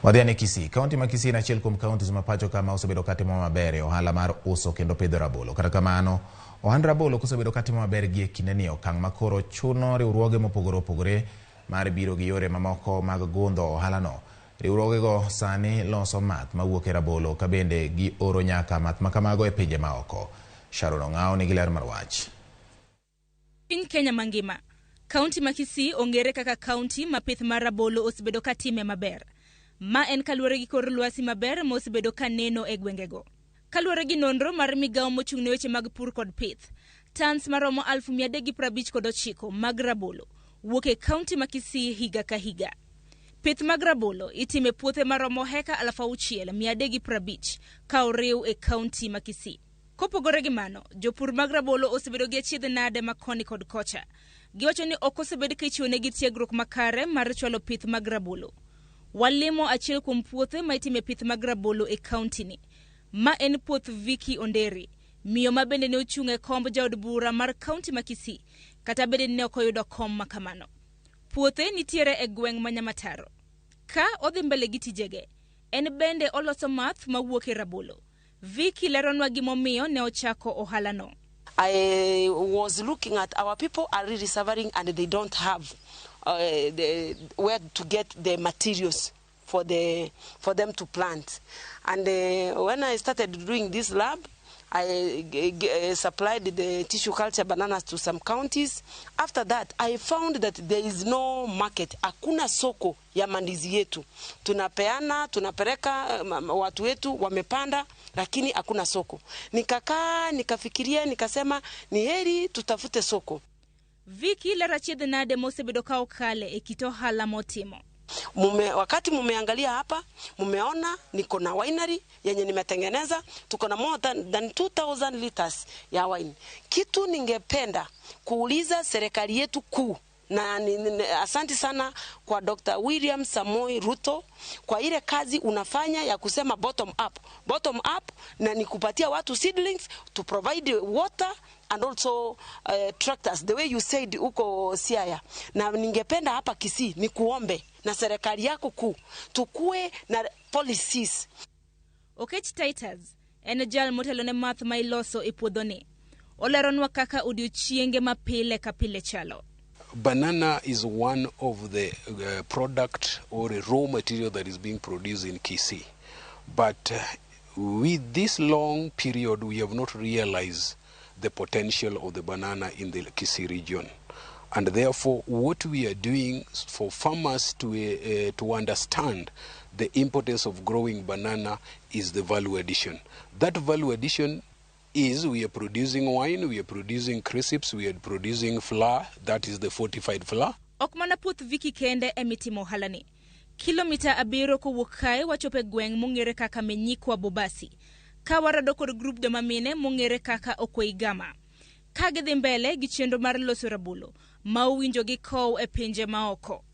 Wadhi ane Kisii. Kaunti ma Kisii en achiel kuom counties ma pacho ka ma osebedo katimo maber e ohala mar uso kendo pidho rabolo. Kata kamano, ohand rabolo kosebedo katimo maber gie kindeni e okang' ma koro chuno riwruoge mopogore opogore mar biro gi yore mamoko mag gundho ohalano. Riwruogego sani loso math mawuok e rabolo ka bende gioro nyaka math ma kamago e pinje maoko. Sharon Ong'awo nigi ler mar wach. Piny Kenya mangima, kaunti ma Kisii ong'ere kaka kaunti ma pith mar rabolo osebedo ka time maber. Ma en kaluwore gi kor lwasi maber ma osebedo ka neno e gwengego. Kaluwore gi nonro mar migawo mochung' ne weche mag pur kod pith, tons maromo 359,000 mag rabolo wuok e kaunti ma Kisii higa ka higa. Pith mag rabolo itime puothe maromo heka 6,350 ka oriw e kaunti ma Kisii. Kopogore gi mano, jopur mag rabolo osebedo gi achiedh nade ma koni kod kocha. Giwacho ni ok osebed ka ichiwonegi tiegruok makare mar chwalo pith mag rabolo. Walimo achiel kuom puothe ma itime pith mag rabolo e kaunti ni. Ma en puoth Vicky Onderi, miyo ma bende ne ochung' e komb jaod bura mar kaunti ma Kisii, kata bende ne ok oyudo kom ma kamano. Puothe nitiere e gweng' ma Nyamataro. Ka odhi mbele gi tijege, en bende oloso math mawuok e rabolo. Vicky leronwa gimomiyo ne ochako ohalano. I was looking at our people are really suffering and they don't have where to get the materials for them to plant. And when I started doing this lab, I supplied the tissue culture bananas to some counties. After that, I found that there is no market. Hakuna soko ya mandizi yetu. Tunapeana, tunapeleka watu wetu wamepanda, lakini hakuna soko. Nikakaa, nikafikiria, nikasema ni heri tutafute soko. Vicky lero achiedh nade mosebedo ka okale e kit ohala motimo. Wakati mumeangalia hapa, mumeona niko na winery yenye nimetengeneza, tuko na more than 2000 liters ya wine. Kitu ningependa kuuliza serikali yetu kuu na asante sana kwa Dr. William Samoei Ruto kwa ile kazi unafanya ya kusema bottom up. Bottom up na ni kupatia watu seedlings, to provide water and also tractors the way you said huko Siaya. Na ningependa hapa Kisii ni kuombe na serikali yako kuu tukue na policies. Okech Titus en jal motelo ne math ma iloso e puodhoni. Oleronwa kaka odiochienge ma pile ka pile chalo. Banana is one of the product or a raw material that is being produced in Kisii. But with this long period, we have not realized the potential of the banana in the Kisii region. And therefore, what we are doing for farmers to understand the importance of growing banana is the value addition. That value addition is we are producing wine, we are producing crisps, we are producing flour, that is the fortified flour. Ok mana puoth Vicky kende emitimo ohalani. Kilomita 7 kowuok kae wachopo e gweng' mong'ere kaka Menyikwa Bobasi. Ka warado kod grup joma mine mong'ere kaka Okweigama. Ka gidhi mbele gi chenro mar loso rabolo ma owinjo gikow e pinje maoko.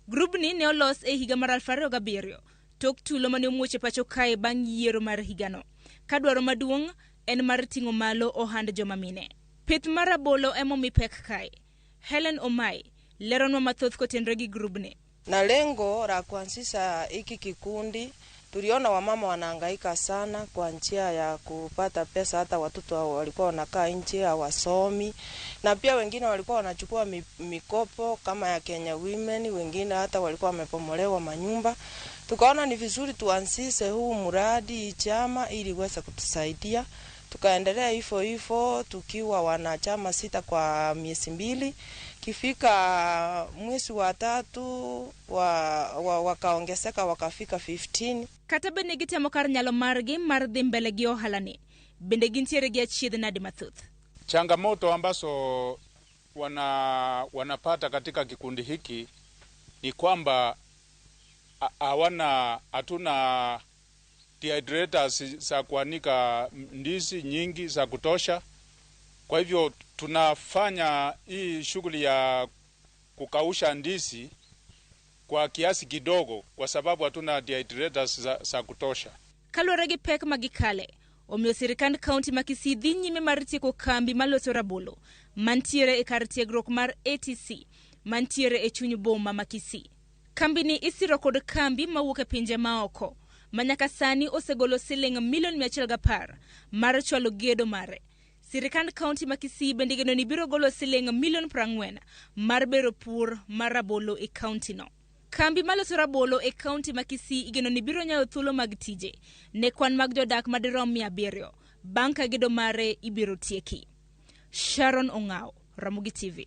Grubni ne olos e higa mar 2007 tok tulo mane omuoch e pacho kae bang' yiero mar higano. Ka dwaro maduong' en mar ting'o malo ohand joma mine. Pith mar rabolo emomi pek kae. Helen Omai leronwa mathoth kotenore gi grubni. Na lengo la kuanzisha hiki kikundi, tuliona wamama wanahangaika sana kwa njia ya kupata pesa, hata watoto walikuwa wanakaa nje hawasomi, na pia wengine walikuwa wanachukua mikopo kama ya Kenya Women, wengine hata walikuwa wamepomolewa manyumba. Tukaona ni vizuri tuanzishe huu mradi chama ili uweze kutusaidia. Tukaendelea hivyo hivyo tukiwa wanachama 6 kwa miezi 2. Kifika mwezi wa 3 wakaongezeka wakafika 15. Kata bende gitemo kar nyalo margi mar dhi mbele gi ohalani, bende gintiere gi achiedh nade mathoth. Changamoto ambazo wanapata katika kikundi hiki ni kwamba hatuna dehydrators za kuanika ndizi nyingi za kutosha. Kwa hivyo tunafanya hii shughuli ya kukausha ndizi kwa kiasi kidogo kwa sababu hatuna dehydrators za kutosha. Kaluwore gi pek ma gikale, omiyo sirikand kaunti ma Kisii dhi nyime mar tieko kambi maloso rabolo mantiere e kar tiegruok mar ATC mantiere e chuny boma ma Kisii. Kambini isiro kod kambi mawuok e pinje maoko ma nyaka sani osegolo siling milion 110 mar chwalo gedo mare. Sirikand kaunti ma Kisii bende igeno ni biro golo siling milion 40 mar bero pur mar rabolo e kaunti no. Kambi maloso rabolo e kaunti ma Kisii igeno ni biro nyayo thuolo mag tije ne kwan mag jodak madirom 700 bang' ka gedo mare ibiro tieki. Sharon Ong'ao, Ramogi TV.